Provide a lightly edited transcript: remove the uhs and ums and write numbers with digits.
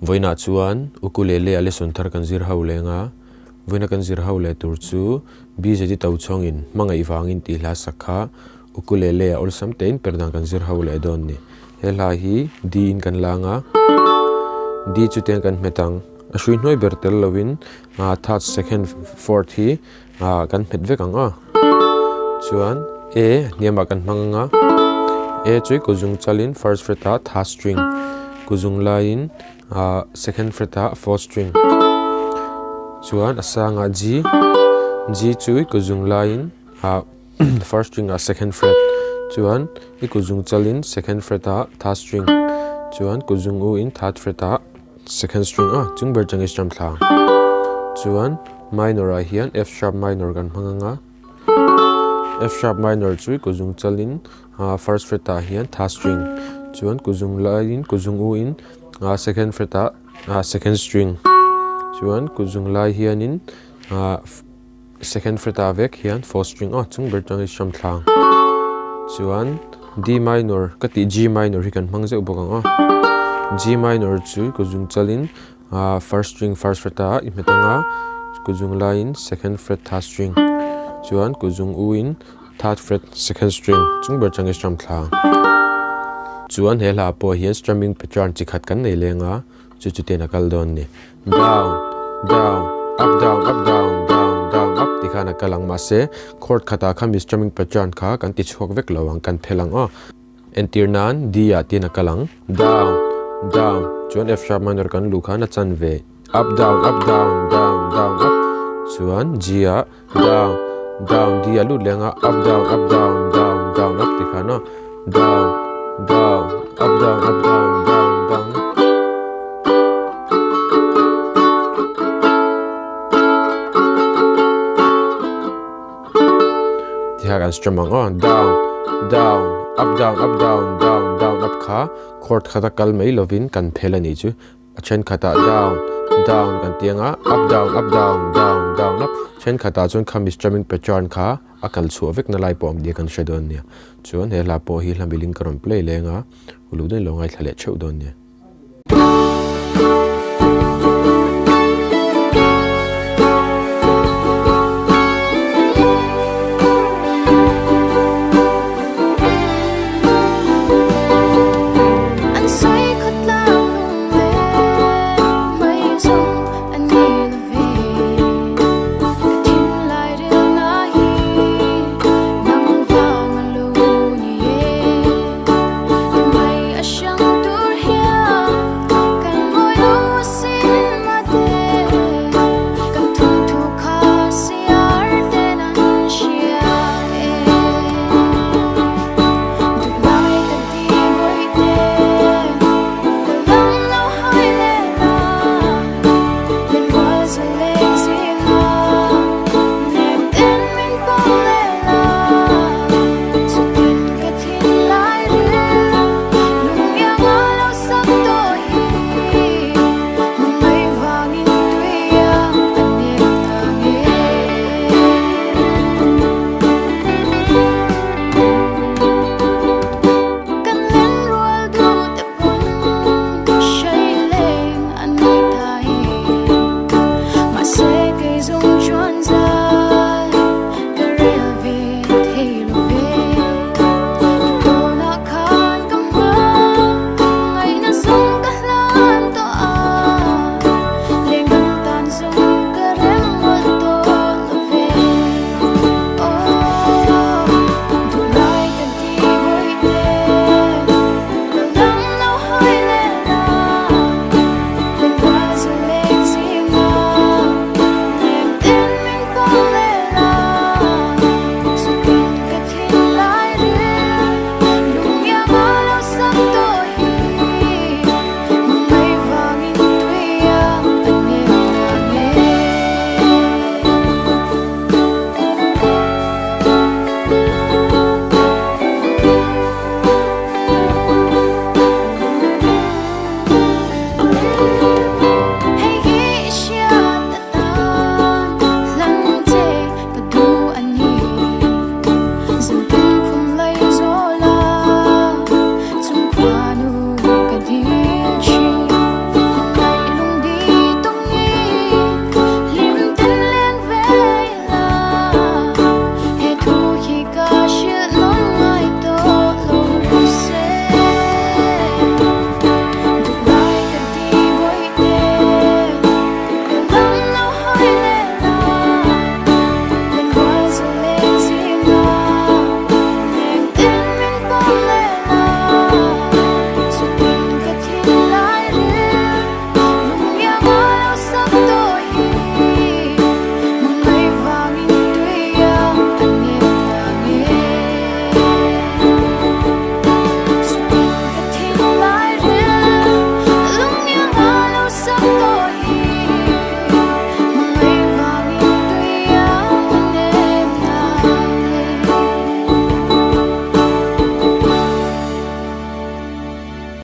Vawiinah chuan ukulele a lesson thar kan zir ho leng a, vawiina kan zir ho leh tur chu BZI Tochhawngin hmangaih vangin tih hla sak kha ukulele a awlsam tein per dan kan zir ho leh dawn ni. He hla hi D in kan lang a, D chu tiang kan hmet ang. A hrui hnuai ber tel lovin third, second, fourth hi kan hmet vek ang a. Chuan A hniamah kan hmang ang a, A chu kuzung chalin first fret ah third string, kuzung laiin second fret ah fourth string. Chuan a sangah G, G chu kuzung laiin first string ah second fret, chuan i kuzung chalin second fret ah third string, chuan kuzung u in third fret ah. Second string a chung ber chang i strum thla chuan minor ah hian F sharp minor kan hmang ang a, F sharp minor chu kuzung chalin first fret ah hian third string chuan kuzung laiin kuzung u in second fret ah second string chuan kuzung lai hianin second fret ah vek hian fourth string a chung ber chang i strum thla chuan D minor ka tih G minor hi kan hmang zeuh bawk ang a G minor chu ku zung chalin ah first string first fret ah i hmet ang a ku zung laiin second fret third string chuan ku zung u in third fret second string chung ber chang i strum thla chuan he hla pawh hian strumming pattern chi khat kan nei leng a. Chu chu ten a kal dawn ni. Down, down, up down, up down, down, down, up ti khan a kal ang. Mahse, chord khatah khan mi strumming pattern kha kan ti chhuak vek lo ang, kan phel ang aw. Entir nan D ah tin a kal ang. Down, down, chuan F sharp minor kan luh khan a chan ve. Up down, up down, down, down, up. Chuan G ah down, down, D ah lut leh ang a, up down, up down, down, down, up ti khan aw. Down, down, up down, up down, down, down. Ti kha kan strum ang aw. Down, down, up down, up down, down, down, up kha chord khata kal mai lovin kan phel a nih chu. A thenkhatah down, down kan ti ang a, up down, up down, down, down, up. Thenkhatah chuan khami strumming pattern kha a kal chhuah vek na lai pawh ang tia kan hre dawn nia. Chuan he hla pawh hi hla milin ka rawn play leng a, uluk dawn lo ngaithla leh theuh dawn nia.